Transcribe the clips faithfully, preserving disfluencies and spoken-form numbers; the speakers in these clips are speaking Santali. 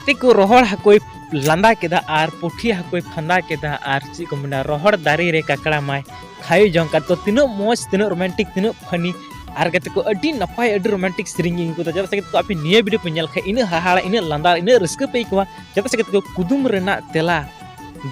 ᱛᱮᱠᱚ ᱨᱚᱦᱚᱲ ᱦᱟᱹᱠᱩᱭ ᱞᱟᱸᱫᱟ ᱠᱮᱫᱟ ᱟᱨ ᱯᱩᱴᱷᱤ ᱦᱟᱹᱠᱩᱭ ᱯᱷᱟᱸᱫᱟ ᱠᱮᱫᱟ ᱟᱨ ᱪᱮᱫ ᱠᱚ ᱢᱮᱱᱟ, ᱨᱚᱦᱚᱲ ᱫᱟᱨᱮ ᱨᱮ ᱠᱟᱠᱲᱟ ᱢᱟᱭ ᱠᱷᱟᱭᱚ ᱡᱚᱝ ᱠᱟᱱ᱾ ᱛᱚ ᱛᱤᱱᱟᱹᱜ ᱢᱚᱡᱽ, ᱛᱤᱱᱟᱹᱜ ᱨᱳᱢᱟᱱᱴᱤᱠ, ᱛᱤᱱᱟᱹᱜ ᱯᱷᱟᱱᱤ᱾ ᱟᱨ ᱜᱟᱛᱮ ᱠᱚ, ᱟᱹᱰᱤ ᱱᱟᱯᱟᱭ, ᱟᱹᱰᱤ ᱨᱳᱢᱟᱱᱴᱤᱠ ᱥᱮᱨᱮᱧ ᱜᱮ ᱟᱹᱜᱩ ᱠᱟᱫᱟ᱾ ᱪᱮᱫᱟᱜ ᱥᱮ ᱜᱟᱛᱮ ᱠᱚ, ᱟᱯᱮ ᱱᱤᱭᱟᱹ ᱵᱷᱤᱰᱤᱭᱳ ᱯᱮ ᱧᱮᱞ ᱠᱷᱟᱡ ᱤᱱᱟᱹᱜ ᱦᱟᱦᱟᱲᱟ, ᱤᱱᱟᱹᱜ ᱞᱟᱸᱫᱟ, ᱤᱱᱟᱹᱜ ᱨᱟᱹᱥᱠᱟᱹ ᱯᱮ ᱟᱹᱭᱠᱟᱹᱣᱟ᱾ ᱪᱮᱫᱟᱜ ᱥᱮ ᱜᱟᱛᱮ ᱠᱚ, ᱠᱩᱫᱩᱢ ᱨᱮᱱᱟᱜ ᱛᱮᱞᱟ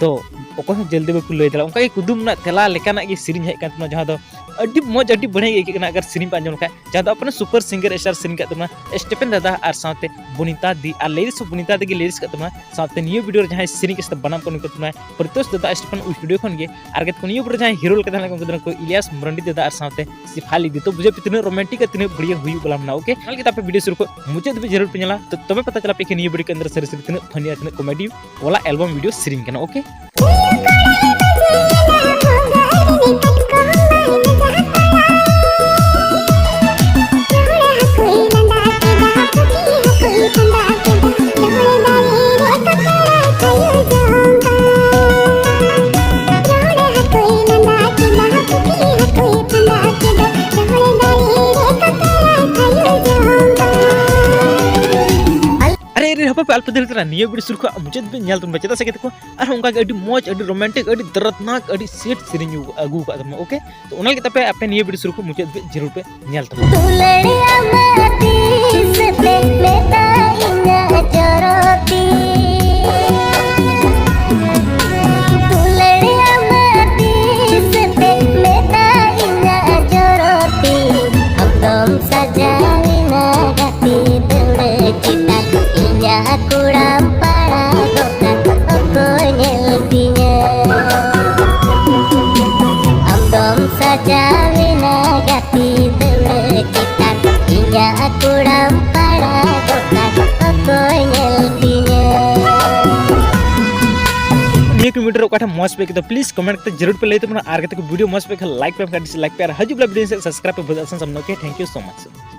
ᱫᱚ ᱚᱠᱚᱭ ᱦᱚᱸ ᱡᱚᱞᱫᱤ ᱵᱟᱠᱚ ᱞᱟᱹᱭ ᱫᱟᱲᱮᱭᱟᱜᱼᱟ᱾ ᱚᱱᱠᱟ ᱜᱮ ᱠᱩᱫᱩᱢ ᱨᱮᱱᱟᱜ ᱛᱮᱞᱟ ᱞᱮᱠᱟᱱᱟᱜ ᱜᱮ ᱥᱮᱨᱮᱧ ᱦᱮᱡ ᱠᱟᱱ ᱛᱟᱵᱚᱱᱟ, ᱡᱟᱦᱟᱸ ᱫᱚ ᱟᱹᱰᱤ ᱢᱚᱡᱽ, ᱟᱹᱰᱤ ᱵᱟᱹᱲᱤᱡ ᱜᱮ ᱟᱹᱭᱠᱟᱹᱜ ᱠᱟᱱᱟ ᱟᱜᱟᱨ ᱥᱮᱨᱮᱧ ᱯᱮ ᱟᱸᱡᱚᱢ ᱞᱮᱠᱷᱟᱡ᱾ ᱡᱟᱦᱟᱸ ᱫᱚ ᱟᱯᱱᱟᱨ ᱥᱩᱯᱟᱨ ᱥᱤᱝᱜᱟᱨ ᱥᱴᱟᱨ ᱥᱮᱨᱮᱧ ᱠᱟᱜ ᱛᱟᱵᱚᱱᱟ ᱥᱴᱤᱯᱷᱮᱱ ᱫᱟᱫᱟ ᱟᱨ ᱥᱟᱶᱛᱮ ᱵᱚᱱᱤᱛᱟ ᱫᱤ, ᱟᱨ ᱞᱤᱨᱤᱠᱥ ᱦᱚᱸ ᱵᱚᱱᱤᱛᱟ ᱫᱤ ᱜᱮ ᱞᱤᱨᱤᱠᱥ ᱠᱟᱜ ᱛᱟᱵᱚᱱᱟ᱾ ᱥᱟᱶᱛᱮ ᱱᱤᱭᱟᱹ ᱵᱷᱤᱰᱤᱭᱳ ᱨᱮ ᱡᱟᱦᱟᱸᱭ ᱥᱮᱨᱮᱧ ᱠᱟᱜ ᱥᱮ ᱵᱟᱱᱟᱢ ᱠᱚ ᱱᱩᱠᱩ ᱛᱟᱵᱚᱱᱟ ᱯᱨᱤᱛᱳᱥ ᱫᱟᱫᱟ ᱥᱴᱤᱯᱷᱮᱱ ᱩᱭ ᱥᱴᱩᱰᱤᱭᱳ ᱠᱷᱚᱱ ᱜᱮ᱾ ᱟᱨ ᱜᱟᱛᱮ ᱠᱚ, ᱱᱤᱭᱟᱹ ᱵᱷᱤᱰᱤᱭᱳ ᱨᱮ ᱡᱟᱦᱟᱸᱭ ᱦᱤᱨᱳ ᱞᱮᱠᱟ ᱛᱟᱦᱮᱸ ᱠᱟᱱᱟ ᱩᱱᱠᱩ ᱫᱚ ᱱᱩᱠᱩ ᱤᱞᱤᱭᱟᱥ ᱢᱟᱨᱟᱱᱰᱤ ᱫᱟᱫᱟ ᱟᱨ ᱥᱟᱶᱛᱮ ᱥᱤᱯᱷᱟᱞᱤ ᱫᱤ᱾ ᱛᱚ ᱵᱩᱡᱷᱟᱹᱣ ᱯᱮ ᱛᱤᱱᱟᱹᱜ ᱨᱳᱢᱟᱱᱴᱤᱠ ᱟᱨ ᱛᱤᱱᱟᱹᱜ ᱵᱟᱹᱲᱤᱭᱟᱹ ᱦᱩᱭᱩᱜ ᱵᱟᱞᱟ ᱢᱮᱱᱟᱜᱼᱟ, ᱳᱠᱮ? ᱧᱮᱞ ᱠᱮᱫᱟ ᱯᱮ ᱵᱷᱤᱰᱤᱭᱳ ᱥᱩᱨᱩ ᱠᱷᱚᱱ ᱢᱩᱪᱟᱹᱫ ᱫᱷᱟᱹᱵᱤᱡ ᱡᱟᱹᱨᱩᱲ ᱯᱮ ᱧᱮᱞᱟ᱾ ᱛᱚ ᱛᱚᱵᱮ ᱯᱟᱛᱟ ᱪᱟᱞᱟᱜ ᱯᱮ ᱱᱤᱭᱟᱹ ᱵᱷᱤᱰᱤᱭᱳ ᱠᱮ ᱟᱱᱫᱟᱨ ᱥᱟᱹᱨᱤ ᱥᱟᱹᱨᱤ ᱛᱤᱱᱟᱹᱜ ᱯᱷᱟᱱᱤ ᱟᱨ ᱛᱤᱱᱟᱹᱜ ᱠᱚᱢᱮᱰᱤ ᱣᱟᱞᱟ ᱮᱞᱵᱟᱢ ᱵᱷᱤᱰᱤᱭᱳ ᱥᱮᱨᱮᱧ ᱠᱟᱱᱟ, ᱳᱠᱮ? ᱟᱨᱮ, ᱟᱨᱮ, ᱦᱟᱯᱮ, ᱦᱟᱯᱮ, ᱟᱞᱚᱯᱮ ᱫᱟᱹᱲ ᱩᱛᱟᱹᱨᱟ, ᱱᱤᱭᱟᱹ ᱵᱷᱤᱰᱤᱭᱳ ᱥᱩᱨ ᱠᱷᱚᱱ ᱢᱩᱪᱟᱹᱫ ᱵᱤᱱ ᱧᱮᱞ ᱛᱟᱵᱚᱱ ᱯᱮ᱾ ᱪᱮᱫᱟᱜ ᱥᱮ ᱜᱟᱛᱮ ᱠᱚ, ᱟᱨᱦᱚᱸ ᱚᱱᱠᱟ ᱜᱮ ᱟᱹᱰᱤ ᱢᱚᱡᱽ, ᱟᱹᱰᱤ ᱨᱳᱢᱟᱱᱴᱤᱠ, ᱟᱹᱰᱤ ᱫᱚᱨᱫᱽᱱᱟᱠ, ᱟᱹᱰᱤ ᱥᱮᱰ ᱥᱮᱨᱮᱧ ᱟᱹᱜᱩ, ᱟᱹᱜᱩ ᱟᱠᱟᱫ ᱛᱟᱵᱚᱱᱟ, ᱳᱠᱮ? ᱛᱚ ᱚᱱᱟ ᱞᱟᱹᱜᱤᱫ ᱟᱯᱮ, ᱟᱯᱮ ᱱᱤᱭᱟᱹ ᱵᱷᱤᱰᱤᱭᱳ ᱥᱩᱨ ᱠᱷᱚᱱ ᱢᱩᱪᱟᱹᱫ ᱫᱷᱟᱹᱵᱤᱡ ᱡᱟᱹᱨᱩᱲ ᱯᱮ ᱧᱮᱞ ᱛᱟᱵᱚᱱᱟ᱾ ᱫᱩᱞᱟᱹᱲᱤᱭᱟᱹ ᱢᱟᱹᱛᱤ ᱥᱮᱛᱮ ᱢᱮᱛᱟ ᱤᱧᱟᱹᱜ ᱡᱚᱨᱚᱛᱤ᱾ ᱫᱩᱞᱟᱹᱲᱤᱭᱟᱹ ᱢᱟᱹᱛᱤ ᱥᱮᱛᱮ ᱢᱮᱛᱟ ᱤᱧᱟᱹᱜ ᱡᱚᱨᱚᱛᱤ᱾ ᱟᱢᱫᱚᱢ ᱥᱟᱡᱟᱣᱤᱱᱟ ᱜᱟᱛᱮ ᱫᱟᱹᱣᱲᱟᱹ ᱪᱮᱛᱟᱱ᱾ ᱤᱧᱟᱹᱜ ᱠᱚᱲᱟᱢ ᱯᱟᱲᱟ ᱜᱚᱴᱟ ᱚᱠᱚᱭ ᱧᱮᱞ ᱛᱤᱧᱟᱹ? ᱟᱢᱫᱚᱢ ᱥᱟᱡᱟᱣᱤᱱᱟ ᱜᱟᱛᱮ ᱫᱟᱹᱣᱲᱟᱹ ᱪᱮᱛᱟᱱ᱾ ᱤᱧᱟᱹᱜ ᱠᱚᱲᱟᱢ ᱯᱟᱲᱟ ᱜᱚᱴᱟ ᱚᱠᱚᱭ ᱧᱮᱞ ᱛᱤᱧᱟᱹ? ᱱᱤᱭᱟᱹ ᱠᱚ ᱵᱷᱤᱰᱤᱭᱳ ᱨᱮ ᱚᱠᱟᱴᱟᱜ ᱢᱚᱡᱽ ᱯᱮ ᱟᱹᱭᱠᱟᱹᱣ ᱫᱟ, ᱯᱞᱤᱡ ᱠᱚᱢᱮᱱᱴ ᱠᱟᱛᱮ ᱡᱟᱹᱨᱩᱲ ᱯᱮ ᱞᱟᱹᱭ ᱛᱟᱵᱚᱱᱟ᱾ ᱟᱨ ᱜᱟᱛᱮ ᱠᱚ, ᱵᱷᱤᱰᱤᱭᱳ ᱢᱚᱡᱽ ᱯᱮ ᱟᱹᱭᱠᱟᱹᱣ ᱠᱷᱟᱱ ᱞᱟᱭᱤᱠ ᱯᱮ ᱮᱢ ᱠᱷᱟᱱ ᱰᱤᱥᱞᱟᱭᱤᱠ ᱯᱮ, ᱟᱨ ᱦᱤᱡᱩᱜ ᱵᱮᱞᱟ ᱵᱷᱤᱰᱤᱭᱳ ᱥᱮᱫ ᱥᱟᱵᱥᱠᱨᱟᱭᱤᱵ ᱯᱮ ᱵᱷᱩᱞ ᱟᱥᱟᱱ ᱥᱟᱢᱱᱟ᱾ Okay, thank you so much.